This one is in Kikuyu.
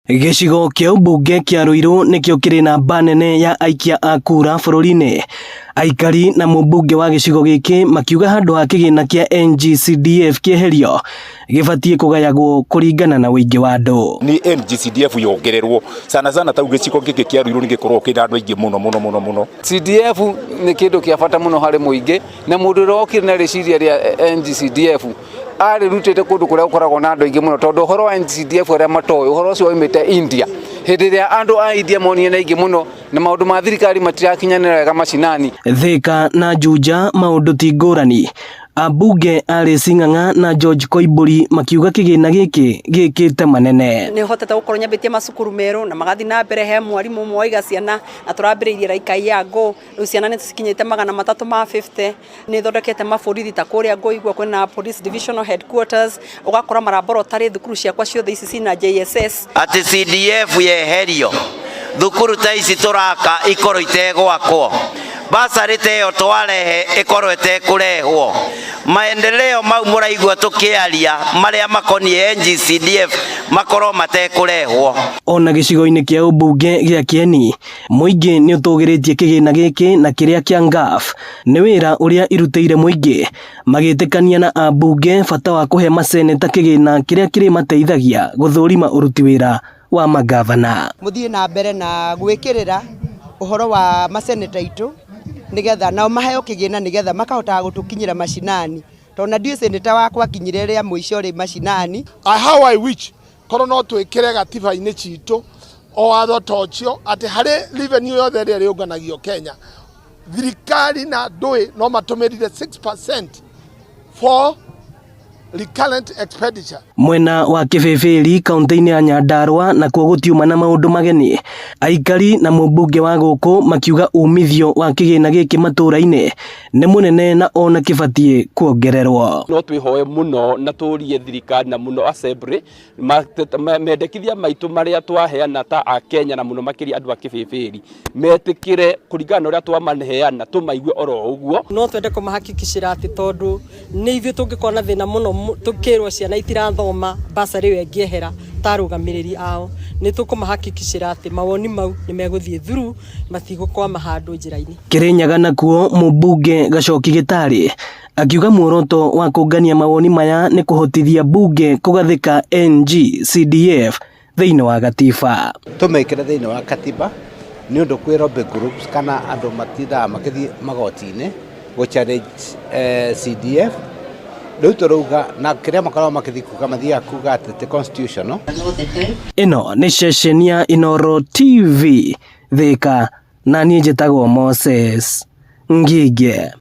Gĩcigo kĩa ũmbunge kĩa Ruiru nĩkĩo kĩrĩ namba nene ya aikia a kura bũrũri-inĩ. Aikari na mũmbunge wa gĩcigo gĩkĩ makiuga handũ ha kĩgĩna kĩa NGCDF kĩeherio gĩbatiĩ kũgayagwo kũringana na ũingĩ wa andũ. Nĩ NGCDF yongererwo sana sana tau gĩcigo gĩkĩ kĩa Ruiru nĩ gĩkoragwo kĩna andũ aingĩ mũno mũno mũno mũno. CDF nĩ kĩndũ kĩa bata mũno harĩ mũingĩ na mũndũ ũrĩa wokire na rĩciria rĩa NGCDF arĩrutĩte kũndũ kũrĩa gũkoragwo na andũ aingĩ mũno tondũ ũhoro wa NGCDF arĩa matoĩ ũhoro ũcio waumĩte India hĩndĩ ĩrĩa andũ a India monire nĩ aingĩ mũno na maũndũ ma thirikari matirakinyanĩra wega macinani. Thika na Juja maũndũ ti ngũrani. Ambunge Alice Ng'ang'a na George Koimburi makiuga kĩgĩna gĩkĩ gĩkĩte manene. Nĩ hotete gũkorwo nyambĩtie macukuru merũ na magathiĩ na mbere he mwarimũ ũmwe waiga ciana na tũrambĩrĩirie Raika ya Ngũ rĩu ciana nĩ cikinyĩte 350. Nĩ thondekete maborithi ta kũrĩa Ngũigua kwĩna police divisional headquarters, ũgakora maraborotarĩ thukuru ciakwa ciothe ici cina JSS. Atĩ CDF yeherio thukuru ta ici tũraka ikorwo itegwakwo, basarĩ ta ĩyo twarehe ĩkorwo ĩtekũrehwo, maendeleo mau mũraigua tũkĩaria marĩa makoniĩ NGCDF makorwo matekũrehwo. Ona gĩcigo-inĩ kĩa ũmbunge gĩa Kĩeni, mũingĩ nĩ ũtũgĩrĩtie kĩgĩna gĩkĩ na kĩrĩa kĩa NGAAF nĩ wĩra ũrĩa irutĩire mũingĩ, magĩtĩkania na ambunge bata wa kũhe maseneta kĩgĩna kĩrĩa kĩrĩmateithagia gũthũrima ũruti wĩra wa magavana. Mũthiĩ na mbere na gwĩkĩrĩra ũhoro wa maseneta aitũ nĩgetha nao maheo kĩgĩna nĩgetha makahotaga gũtũkinyĩra macinani tondũ na ndiũĩ seneta wakwa akinyire rĩa mũico rĩ macinani. How I wish korwo no twĩkĩre gatiba-inĩ citũ o watho ta ũcio atĩ harĩ revenue yothe ĩrĩa ĩrĩũnganagio Kenya, thirikari na ndũĩ no matũmĩrire 6% for recurrent expenditure. Mwena wa Kĩbĩbĩri kaunti-inĩ ya Nyandarua nakuo gũtiuma na maũndũ mageni. Aikari na mũmbunge wa gũkũ makiuga umithio wa kĩgĩna gĩkĩ matũra-inĩ nĩ mũnene na ona kĩbatiĩ kuongererwo. No twĩhoe mũno na tũrie thirikari na mũno assembly mendekithia maitũ marĩa twaheana ta a Kenya na mũno makĩria andũ a Kĩbĩbĩri metĩkĩre kũringana na ũrĩa twamaheana tũmaigue oro ũguo. No twende kũmahakikicĩra atĩ tondũ nĩ ithuĩ tũngĩkorwo na thĩna mũno tũkĩrwo ciana itirathoma basarĩ ĩyo ĩngĩehera ta arũgamĩrĩri ao, nĩ tũkũmahakikicĩra atĩ mawoni mau nĩ megũthiĩ through, matigũkwama handũ njĩra-inĩ. Kĩrĩnyaga nakuo mũmbunge Gacoki Gĩtarĩ akiuga muoroto wa kũngania mawoni maya nĩ kũhotithia mbunge kũgathĩka NGCDF thĩinĩ wa gatiba. Tũmĩkĩre thĩinĩ wa katiba nĩ ũndũ kwĩ lobby groups kana andũ matindaga makĩthiĩ magoti-inĩ gũ challenge CDF. Rĩu tũrauga na kĩrĩa makoragwo makĩthiĩ kuga mathiaga kuga atĩ ti constitutional. Ĩno nĩ ceceni ya Inooro TV Thika, na niĩ njĩtagwo Moses Ngige.